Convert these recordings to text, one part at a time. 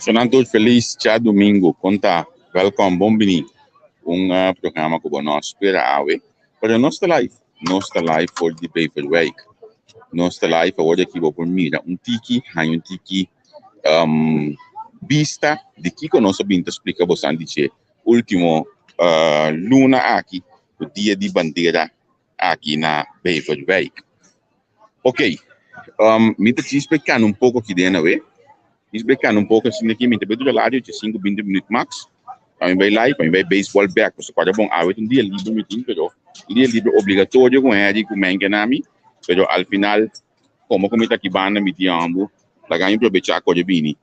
Sonan tur feliz djadumingu kon ta? Welkom, bon bini un programa ku bo no spera awe, pero nos ta live, nos ta live for di Beverwijk. Nos ta live awor aki bo por mira un tiki, haña un tiki bista di kiko nos a bin ta splika bosan di dje ultimo luna aki ku dia di bandera aki na Beverwijk. Ok, mi ta djis bai kana un poko aki den awe. Djis bai kana un poko asina aki, mi ta bai dura ladio dje sinku binti minüt max. Pa mi bai live, pa mi bai baseball bek. Pasobra kòrda bon, awe ta un dia liber mi tin, pero un dia liber obligatorio ku Harry ku Menke na mi. Pero al final, komo ku mi ta aki banda mi tin ambu, laga mi probechá kòrda bini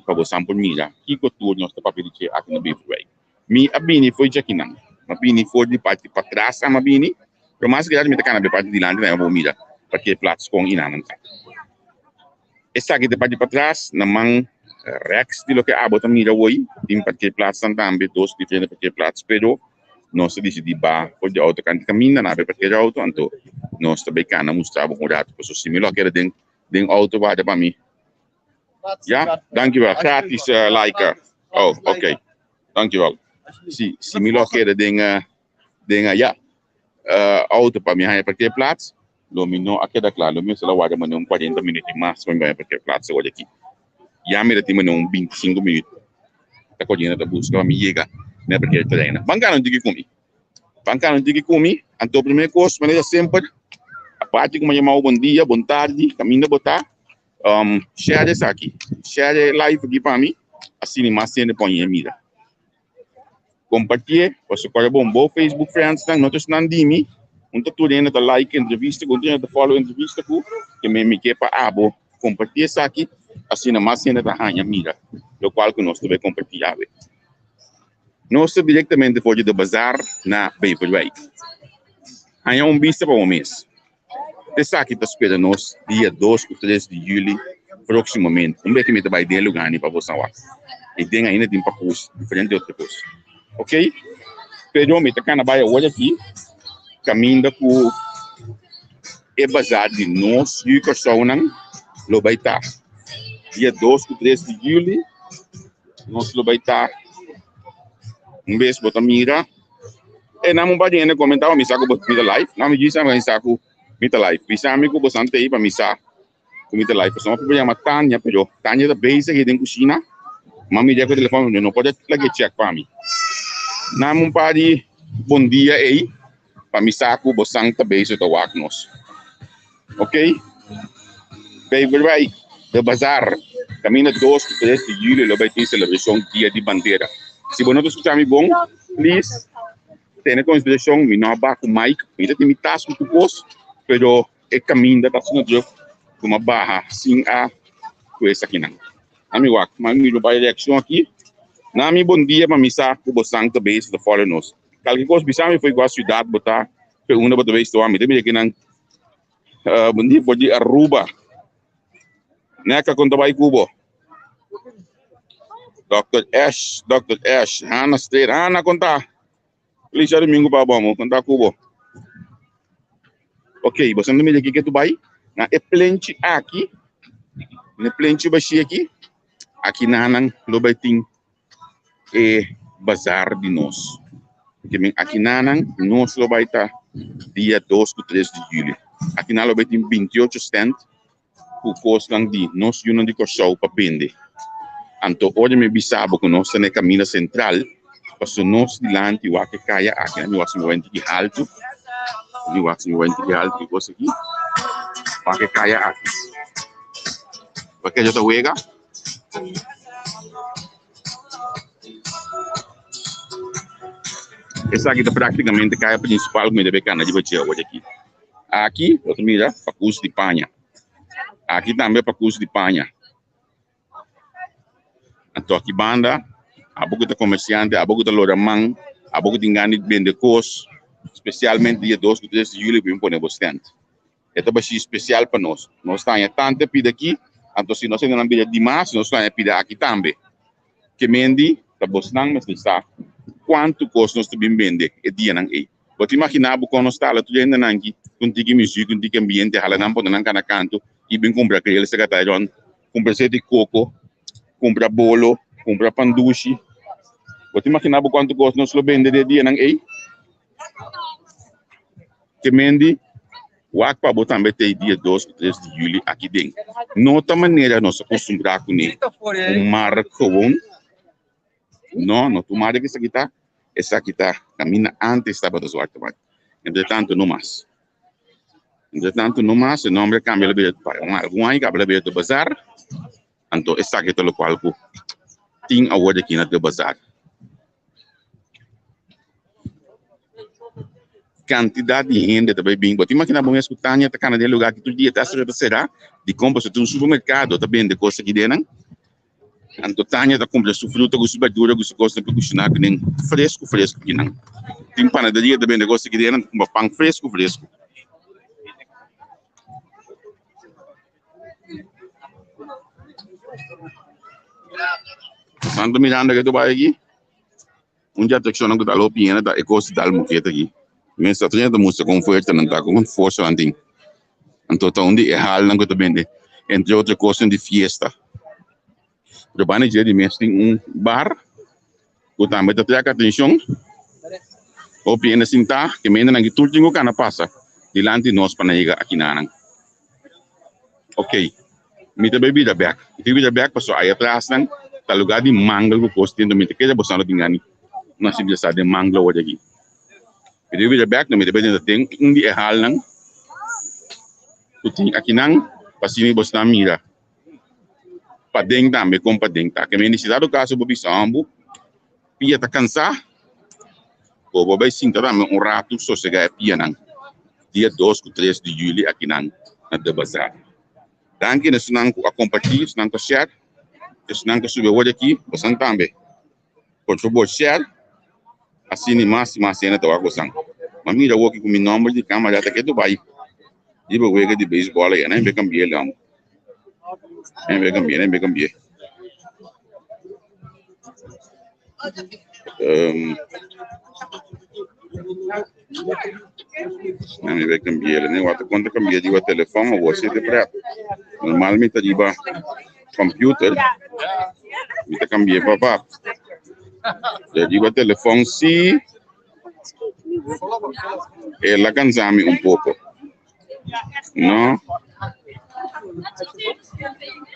pa bosan por mira kiko tur nos ta papia di dje aki na Beverwijk. Mi a bini for djakinan. Mi a bini for di parti patras a mi a bini, pero mas grandi mi ta kana be parti dilanti na bo mira parkeerplaats kon inanan ta. Esaki ta parti patras na man rechts di loke abo ta mira awoi tin parkeerplaatsnan tambe, dos diferente parkeerplaats, pero nos a disidi ba for di auto kanti kaminda na be parkeer auto anto nos ta bay kana mustra bo un rato pasobra si mi lo a keda den den auto wada pa mi. Ya, dankjewel. Gratis uh, like. Oh, oké. Okay. Dankjewel. Si, si mi lo keda den, uh, den uh, ja, uh, auto pa mi haña parkeerplaats, lo mi no a keda kla. Lo mi a warda mane un 40 minuut mas pa mi haña parkeerplaats awor aki. Ya mi ta tin mane un 25 minuut. Ta corriendo ta busca pa mi yega na parkeerterrein. Ban gana un tiki cu mi. Ban gana un tiki cu mi. Anto primer cos, manera semper, aparte cu mi a yama bo bon dia, bon tardi, caminda bo ta, Um, share esaki. Share e live aki pa mi. Asina mas hende por haña mira. Kompartié, pasobra kòrda bon, bo Facebook friendsnan no ta esnan di mi, un ta tur hende ta like entrevista ku, un tur hende ta follow entrevista ku, ke mi mi ke pa abo kompartí esaki, asina mas hende ta haña mira lokual ku nos ta bai kompartí awe. Nos ta direktamente for di The Bazaar na Beverwijk. Haña un bista pa bo mes. Esaki ta spera nos dia 2 ku 3 di juli próksimamente. Un bes mi ta bai den e lugá ni pa bo sa wak. I den ainda tin pakus, diferente otro kos. Ok, pero mi ta kana bai awor aki kaminda ku e bazar di nos yu Kòrsounan lo bai ta. Dia 2 ku 3 di juli nos lo bai ta. Un bes bo ta mira. E nan un par di hende komentá pa mi sa ku bo mi ta live. Nan mi djis mi sa ku mi ta live. Bisa mi ku bosan ta ei pa mi sa ku mi ta live. Pasobra mi por yama Tania, pero Tania ta bezig ei den kushina. Ma mi dja ku telefòn, mi no por lag'é chèk pa mi. Nan un par di bon dia ei pa mi sa ku bosan ta bezig ta wak nos. Ok. Beverwijk, de Bazaar, kaminda 2 ku 3 di juli lo bai tin selebrashon Dia di Bandera. Si bo no ta skucha mi bon, please tene konsiderashon, mi no a baha ku mic, mi ta tin mi tas ku tur kos, pero e kaminda ta asina druk ku mi a baha sin a ku esakinan. Na mi wak, mi a mira un par di reakshon aki. Na mi bon dia pa mi sa ku bosan ta bezig ta follow nos. Kalke kos bisa mi for kua siudat bo ta, for unda bo ta bezig ta wak, mi ta mira kinan. Bon dia for di Aruba. Neka kon ta bai ku bo? Dr. Ash, Dr. Ash, Hannah Street, Hannah kon ta? Feliz dia domingo pa bo amo, kon ta ku bo? Ok, bo santa mira kiko tu bai? Na e plenchi aki, na e plenchi bashi aki, aki nanan lo bai tin e bazar di nos. Ke men akinanan nos lo bai ta dia 2 ku 3 di juli. Akinan lo bai tin 28 stand ku kosnan di nos yunan di Kòrsou pa bende. Anto ora mi bisa bo ku nos ta na e kaminda sentral, pasobra nos dilanti wak e kaya aki, mi wak si mi wak un tiki haltu, mi wak si mi wak un tiki haltu ki kos aki, wak e kaya aki. Wak e ta wega. Esaki ta práktikamente kaya prinsipal ku mi debe kana riba dje awor aki. Aki bo ta mira pakus di paña. Aki tambe pakus di paña. Anto aki banda abo ku ta komersiante, abo ku ta lora man, abo ku tin gana di bende kos, spesialmente dia 2 ku 3 di juli bo bin pone bo stent. E ta bashí spesial pa nos. Nos ta haña tantu e pida akí, anto si nos hendenan bira dimas, nos lo haña pida aki tambe. Ke mendi ta bosnan mester sa kuantu kos nos ta bin bende e dianan ei. Bo ta imaginá bo kon nos ta hala tur e hendenan akí ku un tiki muzik, un tiki ambiente, hala nan pone nan kana kantu i bin kumpra krel seka ta rònt, kumpra seti di koko, kumpra bolo, kumpra pandushi. Bo ta imaginá bo kuantu kos nos lo bende den e dianan ei? Ke mendi wak pa bo tambe t'ei dia 2 ku 3 di juli aki den. No ta manera nos a kustumbrá kuné, un mar gewoon. No, no ta un mar di esaki ta, esaki ta kaminda ántes tabata Zwarte Markt. Entre tanto no mas. Entre tanto no mas, e nomber a kambia, algun aña kaba el a bira De Bazaar. Anto esaki ta lokual ku tin awor aki na De Bazaar. Kantidat di hende ta bai bin. Bo ta imaginá bo mes ku Tania ta kana den e lugá aki tur dia ta hasta ta será? Dikon? Pasobra tin un supermerkado ta bende kos aki den nan. Anto Tania ta kumpra su fruta ku su berdura ku su kosnan pa kushiná ku den fresku fresku aki nan. Tin panaderia ta bende kos aki den nan, ta kumpra pan fresku fresku. Santo mirando ke tu bai aki. Un di atraccionnan ku ta alo piña ta e kos di dal moketa aki. Mester atrina ta mustra kon fuerte nan ta, kon forsa nan tin. Anto ta un di e halnan ku ta bende entre otro kosnan di fiesta. Pero banda dje di mes tin un bar ku tambe ta trek atenshon. Hopi hende sintá, ke mentenan ki tur tin ku kana pasa dilanti nos pa nan yega akinanan. Ok, mi ta bai bira bek. Mi ta bira bek pasobra aya atrasnan ta lugar di mangel ku kos tin, mi ta kere boso nan lo bin gani nos a bisa den mangel awor aki. Mi ta bira bek, mi ta bai drenta den un di e halnan ku tin akinan pa asina boso nan mira. Paden tambe kon paden ta. Ke mende si dado kaso bo bisa hombu pia ta kansá, bo bo bai sinta tambe un ratu sosegá e pianan dia dos ku tres di yüli akinan na De Bazaar. Danki na esnan ku a kompartí, esnan ku a share, esnan ku a subi awor aki, bosan tambe. Por fabor share, asina mas i mas hende ta wak bosan. Ma mira awoki ku mi nomber di kamara ta ketu bai riba wega di beisbòl aya. Nan be kambi'é lèu. Nan be kambi'é, nan be kambi'é. Nan be kambi'é. Nan wak ta konta kambi'é riba telefòn awor si ta prèt. Normal mi ta riba computer mi ta cambié pa pap de riba telefon si el a cansa mi un poco no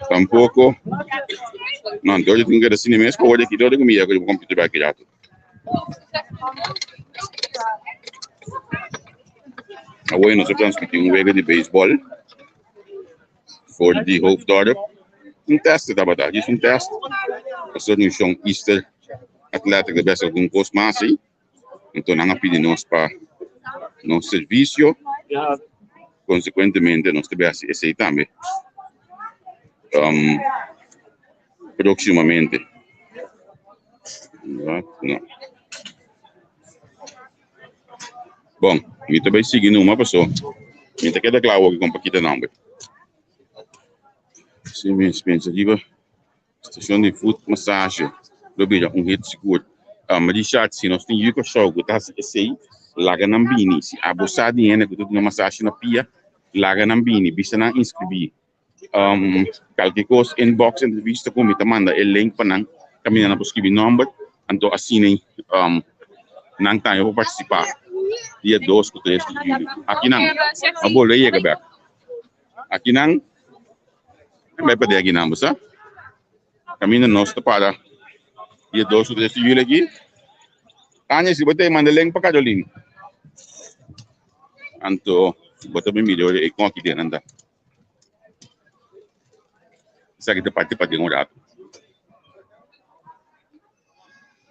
tampoco no anto yo tin que asina mes por aki todo cu mi yega riba computer baki rato awor nos a transmiti un wega di baseball. For di Hoofddorp. Un test e tabata, djis un test. Pasobra di shon Easter Athletic ta bes algun kos mas ei. Enton nan a pidi nos pa nos servisio. Konsekuentemente nos ta bai hasi esei tambe próksimamente. No. Bon, mi ta bai sigui numa paso mi ta keda kla awoki kon pa kita nomber. Si mi pensa riba stashon di foot massage lo bira un hit sigur. Richard, si nos tin yu Kòrsou ku ta hasi esei, laga nan bini. Si abo sa di hende ku ta duna massage na pia, laga nan bini, bisa nan inskribí. Kalke kos inbox entrevista ku mi ta manda e link pa nan kaminda nan por skibi nòmber anto asina nan tambe por partisipá dia dos ku tres di juli. Akinan a bolbe yega bèk. Akinan bai pa den akinan bo sa kaminda nos ta para dia dos ku tres di juli aki. Tania si bo ta manda link pa Caroline anto bo ta bin mira ora e kon aki den nan ta. Esaki ta parti pa den un rato.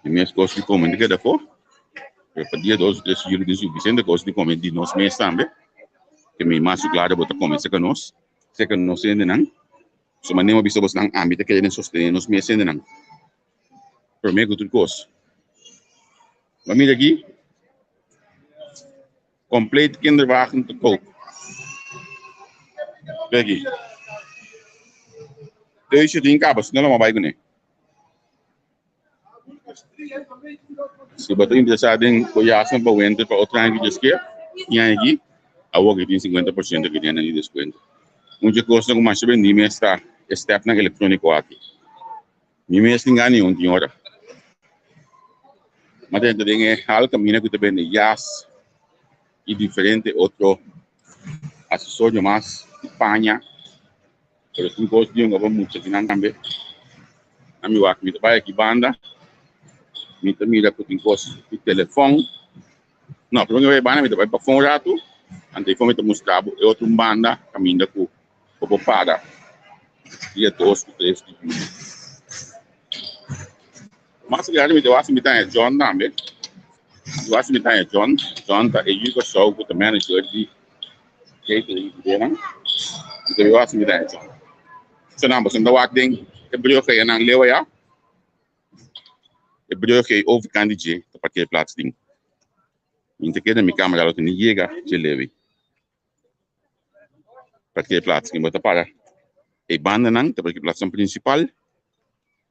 E mes kos di kome ta keda afó. Pero pa dia dos o tres di juli tin sufisiente kos di kome di nos mes tambe. Ke mi mas klaro bo ta kome serka nos, serka nos hendenan. So manera mi a bisa bosnan ami ta kere den sostene nos mes hendenan. Prome ku tur kos. Bo a mira aki. Compleet kinderwagen te koop. Peggy. Deusje tin kaba, si no lo ma bai kuné. Si bo ta interesá den bo yasnan pa winter pa otro aña ku Dios kier, tin aña aki, awor ki tin 50% ki tin di deskuento. Un dje kosnan ku masha bendí mes ta e stèpnan elektróniko aki. Mi mes tin gana un tin ora. Ma dentro den e hal caminda cu ta bende jas y diferente otro accesorio mas y paña. Pero tin cos di hunga pa mucha kinan tambe. Ami wak mi ta bay aki banda mi ta mira cu tin cos di telefon. No, prome cu mi bay banda mi ta bay pafon un rato anto y mi ta mustra bo e otro banda caminda cu bo por paga dia dos ku tres di juli. Mas grandi mi ta wak si mi ta haña John tambe. Mi wak si mi ta haña John. John ta e yu Kòrsou ku ta manager di catering ideanan. Mi ta wak si mi ta haña John. So nan boso ta wak den e brug einan leu aya. E brug ei overkant di dje ta parkeerplaats tin. Mi ta keda mi kamera lo tene yega dje leu ei. Parkeerplaats kin bo ta para e bandanan ta parkeerplaatsnan principal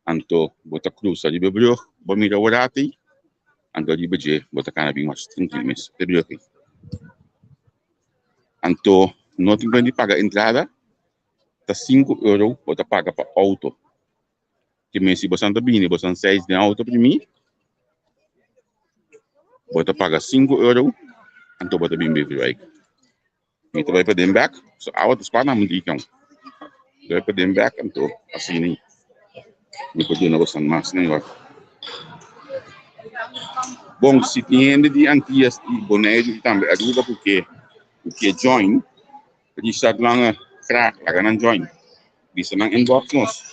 anto bo ta cruza riba e brug bo mira worati anto riba dje bo ta cana bin mas trankil mes e brug ei anto no tin di paga entrada ta sinku euro bo ta paga pa auto. Ki men si bosan ta bini bosan seis den auto primi bo ta paga sinku euro anto bo ta bin Beverwijk. Mi ta bai pa den bek so awa ta spa na mi dikon. Mi ta bai pa den bek anto asina mi por duna bosan mas na wak. Bon si tin hende di Antias i Boneiru i tambe Aruba ku ke ku ke join Richard Lange graag laga nan join. Bisa nan inbox nos.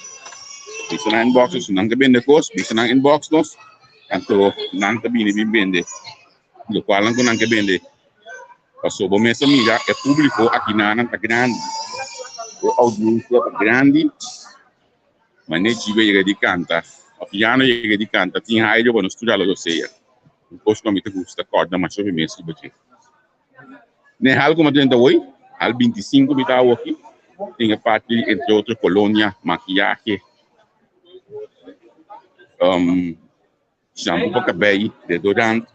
Bisa nan inbox nos, nan ta bende kos, bisa nan inbox nos, anto nan ta bini bin bende lokual nan ku nan ke bende. Paso bo mes a mira e públiko aki nan ta grandi, e oudiensia ta grandi, manera Chiba yega di kanta òf Yano yega di kanta tin aire bo no studia lo sea. Un kos ku ami ta gusta kòrda masha hopi mes riba dje. Den hal ku mi a drenta awor, hal 25 mi ta awoki, tin e parti di entre otro kolonia, makiyahe, shampoo pa kabei, deodorant.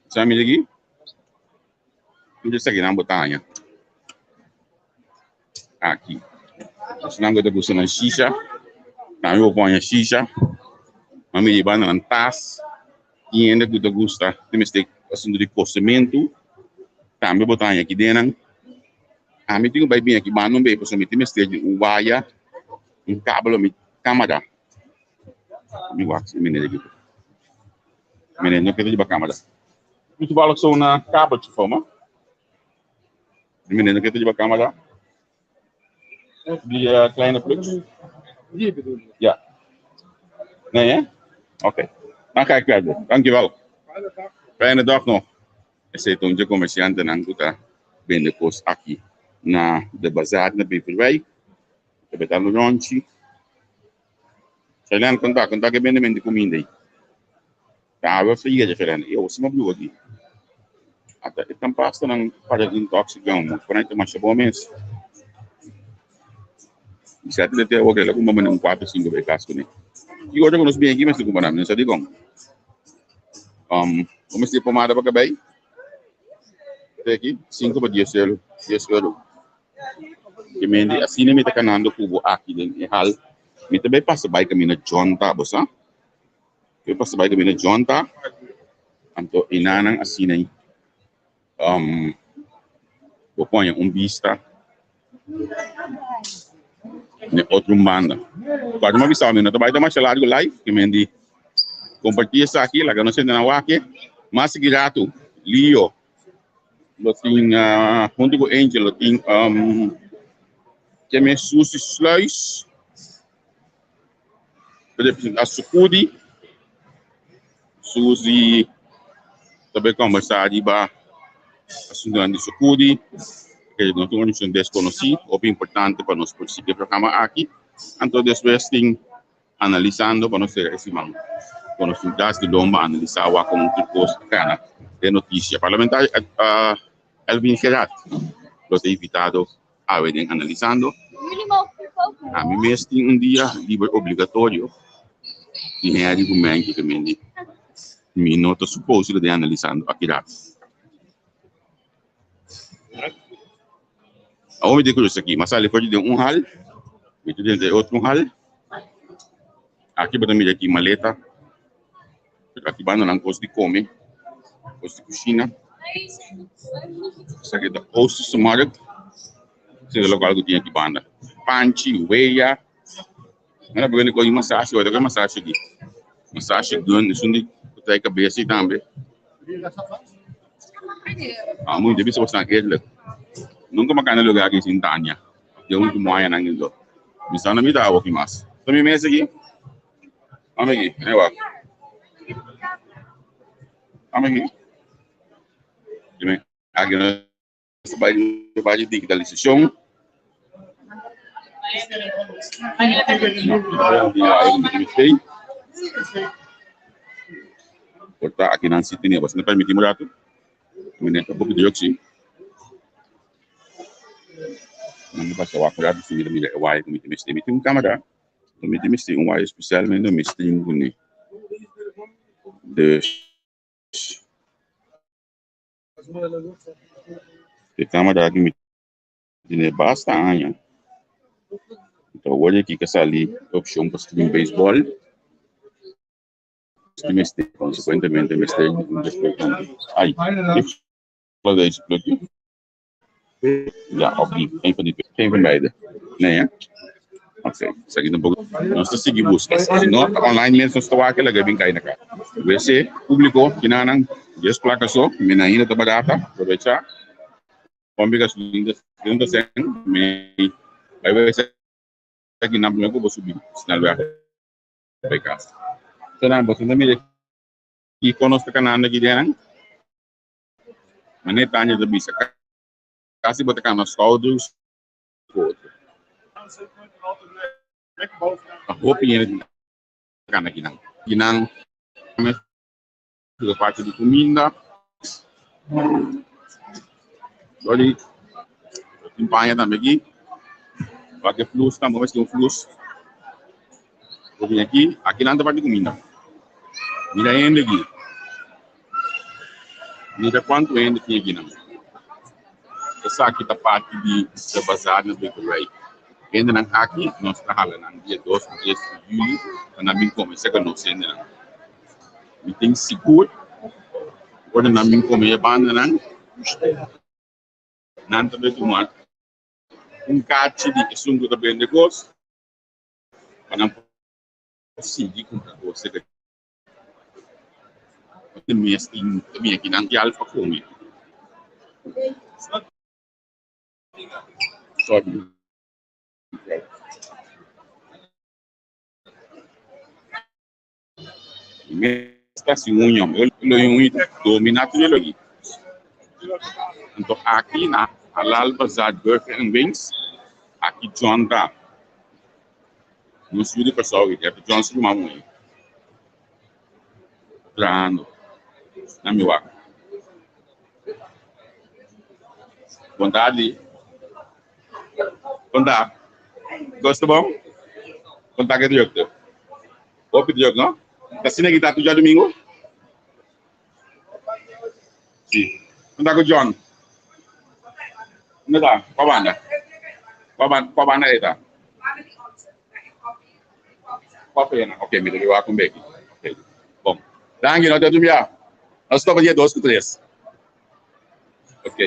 Sa mi aki? Tur esakinan bo ta haña aki. Esnan ku ta gusta nan shisha, tambe bo por haña shisha. Nan mi riba nan tas. Tin hende ku ta gusta tin mester asuntu di kosementu, tambe bo ta haña aki den nan. Ami tin ku bai bin aki banda un bey pasobra mi tin mester di un waya, un kabel pa mi kamara. Mi wak si meneer aki. Meneer no kere riba kamara. Mi toevallig zo'n kabeltje voor me. Die meneer no kere riba kamara. Die kleine plugs. Hier bedoel je? Ja. Nee, hè? Oké. Okay. Dan ga ik verder. Dankjewel. Fijne dag. Fijne dag nog. Esei ta un dje komersiantenan ku ta bende kos aki na de bazaar na Beverwijk. Ta beta lo ronchi. Shailene, konta, konta ke bende mente kuminda ei. Ta awe of ta yega, Shailene? Yo, sima blue aki. Ata e tan pastanan para intoxican mo. Por ahí ta masha bon mes. Mi sa te te awor la kumba mane un 4 5 bij kas kuné. Ki ora ku nos bin aki mester kumba nan, mi no sa dikon. Bo mester pomada pa kabei? Te aki, 5 pa 10 euro, 10 euro. Ke mende asina mi ta kanando ku bo aki den e hal. Mi ta bai pasa bai kaminda John ta, bo sa? Mi pasa bai kaminda John ta, anto enanan asina ei bo poña un bista den otro banda. Cuando mi a bisa mi no ta bai ta masha largo live, ke men di comparti esaki laga nos hende nan wak e. Mas sigui ratu Leo lo tin hunto ku Angel lo tin ke men Susie Sluis ta representa Sukudi. Susie ta bai kombersá riba asuntunan di Sukudi, ke no ta un organisashon deskonosí, hopi importante pa nos por sigui e programa aki. Anto despues tin analisando pa nos sera e siman ku nos tin tras di lomba analisá wak kon tur kos a kana den notisia. Parlamentario Elvin Gerard lo ta invitado awe den analisando. Ami mes tin un dia liber obligatorio di Henry ku Menke ke men di mi no ta supose lo den analisando akirat. Awor mi tin kurioso aki, mi a sali for di den un hal, mi ta drenta e otro hal. Aki bo ta mira aki maleta, pero aki banda nan kos di kome, kos di kushina. Esaki ta Oosterse Markt, esaki ta lokual ku tin aki banda. Panchi, weya, nan ta bende kos di masashi, bo ta kue masashi aki. Masashi gun, esun di ku trae kabes ei tambe. Ah, muy debe ser bastante eerlijk. Nunca me cae lugar aquí sin Tania. De último año nan indo. Mi sa na mi ta aquí mas. Ta mi mes aquí. Ame aquí, ahí va. Ame aquí. Dime, aquí no bai bai digitalisacion. Por ta aki nan si tene, basta permiti un rato. Mi ta poco druk si. Mi pasa wak un rato si mi ta mira e waya ku mi ta mester. Mi tin un camera, pero mi ta mester un waya especialmente mi stream kuné. Dus e camera aki mi tene basta aña. Anto awor aki ka sali opcion pa stream baseball. Mi mester consecuentemente mester ay deze plugje. Ja, of die, een van die twee. Geen van beide. Nee, hè? Oké, esaki tampoco. Nos ta sigui busca. Si no, ta online mes nos ta wak laga bin kai na ka. WC público, kinanan, 10 placa so, mi ainda ta barata, aprovecha. Pompi gasolina 30 cent, mi bai WC. Aki nan promé ku bo subi snelweg bai kas. So nan boso ta mira kiko nos ta kanando aki den nan. Manera Tanja ta bisa, kasi bo ta kana skouder ku otro. Ta hopi hende ta kana aki nan. Aki nan mes ta parti di kuminda. Sorry. Tin paña tambe aki. Wak e flus tambe, bo tin un flus. Bo bin aki, aki nan ta parti kuminda. Mira hende aki. Mira kuantu hende tin aki nan. Esaki ta parti di e bazaar na Beverwijk. Hendenan aki nos ta hala nan dia dos ku tres di juli pa nan bin kome seka nos hendenan. Mi tin sigur ora nan bin kome e bandanan nan ta bai tuma un kachi di esun ku ta bende kos pa nan por sigui kumpra kos seka e mes tin ta bin aki nan yal pa kome. Sorry. Mi ta si un yom, lo yun domina tur e logi. Anto aki na Halal Bazaar Burger and Wings, aki John ta. Nos yu di Kòrsou aki, ta John su ruman muhé. Trahando na mi wak. Bon tardi. Kon ta? Kos ta bon? Kon ta ke drukte? Hopi druk, no? Ta asina ki ta tur djadumingu? Si. Kon ta ku John? Unda ta? Kua banda? Kua banda, kua banda e ta? Koffie na. Ok, mi ta riba wak un beki. Ok. Bon. Danki, no te otro bia. Nos topa dia dos ku tres. Ok.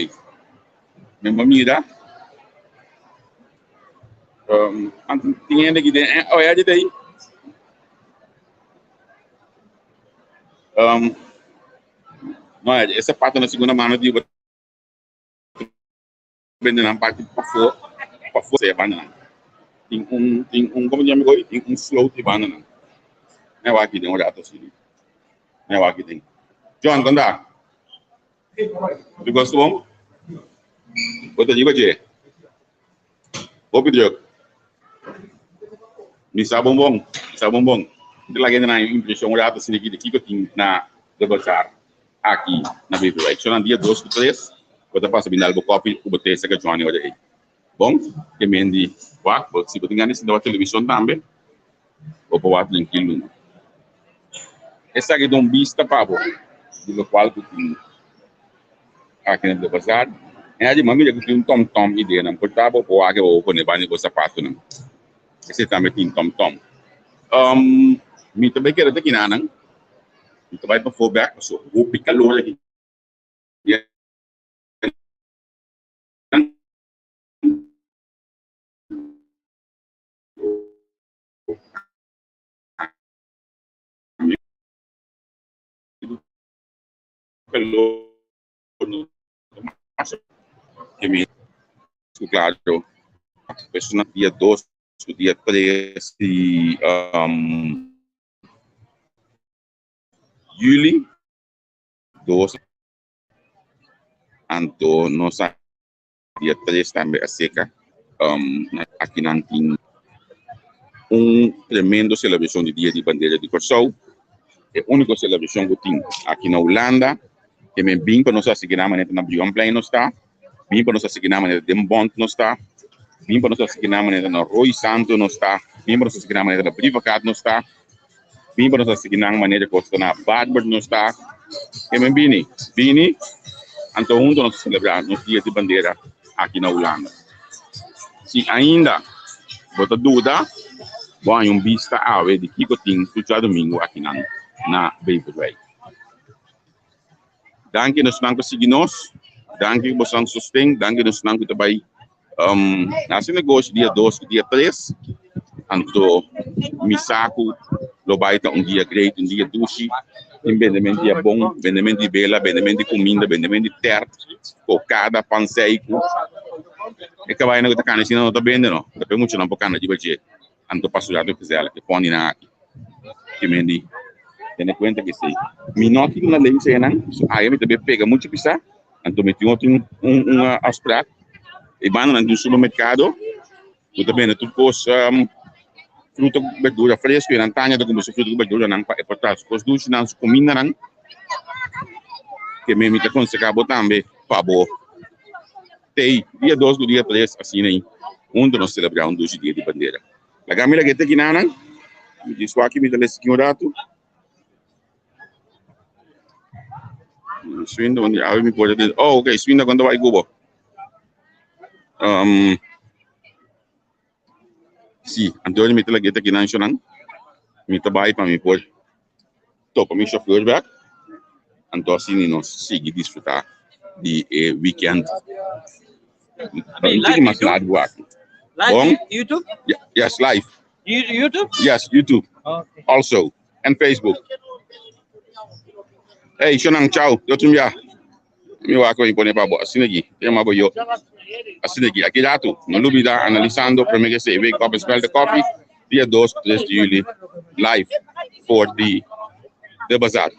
Mi por mira. Um, tin hende ki den, oh, ya dita ahí. Um, no, esa parte na segunda mano di bende nan parti pafó, pafó se banda nan. Tin un, tin un, como llama goy? Tin un sloot di banda nan. Ne waki den un rato así. Ne waki den. John, konda? Tu gosto bom? Bota riba dje. Hopi druk. Mi sa bon bon, mi sa bon bon. Mi ta laga hende nan impresion un rato asina aki di kiko tin na de bazaar aki na Beverwijk. So nan dia dos ku tres bo ta pasa bin dal bo kopi ku bo te saka Johnny ora ei. Bon, ke men di wak bo si bo tin gana di sinta wak televishon tambe bo por wak trankil luna. Esaki ta un bista pa bo di lokual ku tin aki na de bazaar. En a di mami ku tin un tom tom idea nan por ta bo por wak bo pone banda di bo sapatonan. Esei tambe tin tom tom. Mi ta bai keda ta kinanan. Mi ta bai pafó bek pasobra hopi kalor aki. Calor no ta masha ke mi ku claro persona dia dos ku dia tres di um, juli dos anto nos a dia tres tambe a seca um, aki nan tin un tremendo celebracion di Dia di Bandera di Kòrsou. E úniko celebracion ku tin aki na Hulanda. Ke men bin pa nos hasi gina manera na Brionplein nos ta. Bin pa nos hasi gina manera den Bond nos ta. Bin pa nos hasi gina manera na Rooi Santo nos ta. Bin pa nos hasi gina manera na Brievengat nos ta. Bin pa nos a sigui nan manera ku ta na Barber nos ta. E men bini, bini, anto hunto nos ta selebrá nos Dia di Bandera aki na Hulanda. Si ainda bo ta duda, bo haña un bista awe di kiko tin tur djadumingu akinan na Beverwijk. Danki nosnan ku sigui nos, danki ku bosan sosten, danki nosnan ku ta bai hasi negoshi dia dos ku dia tres. Anto mi sa ku lo bai ta un dia great, un dia dushi, tin bendemento di abon, bendemento di bela, bendemento di kuminda, bendemento di tèrt, kokada, panseiku. E kabayonan ku ta kana asina no ta bende no, ta p'e muchanan por kana riba dje. Anto pasa un rato gezellig e poninan aki. Ke men di tene kuenta ke esei. Mi no tin una lei senan, so aya mi ta be pega muchu pisá, anto mi tin otro un un afspraak. E bandanan di un supermerkado ku ta bende tur kos fruta ku berdura fresku i nan taña ta kumpra su fruta ku berduranan pa e por traha su kos dushinan, su kumindanan. Ke men mi ta konsehá bo tambe pa bo tei dia dos ku dia tres asina ei huntu nos selebrá un dushi dia di bandera. Laga mi laga e tekinanan. Mi di swaki mi ta lesa aki un ratu. Swinda un di awe mi por ta oh ok swinda kon ta bai ku bo? Um, si, anto mi ta laga e tekinan shonan. Mi ta bai pa mi por topa mi chauffeur bek. Anto asina nos sigui disfruta di e weekend. Un tiki mas largu aki. Live Bon? YouTube? Yes, live. YouTube? Yes, YouTube. Okay. Also. And Facebook. Hey, Shonan, ciao. Yo tum ya. Mi wak mi pone pa bo. Asina aki. Te ma bo yo. Asina aki. Aki ratu. No lubida analisando prome que se wake up and smell the coffee. Dia 2, 3 di juli. Live for the bazaar.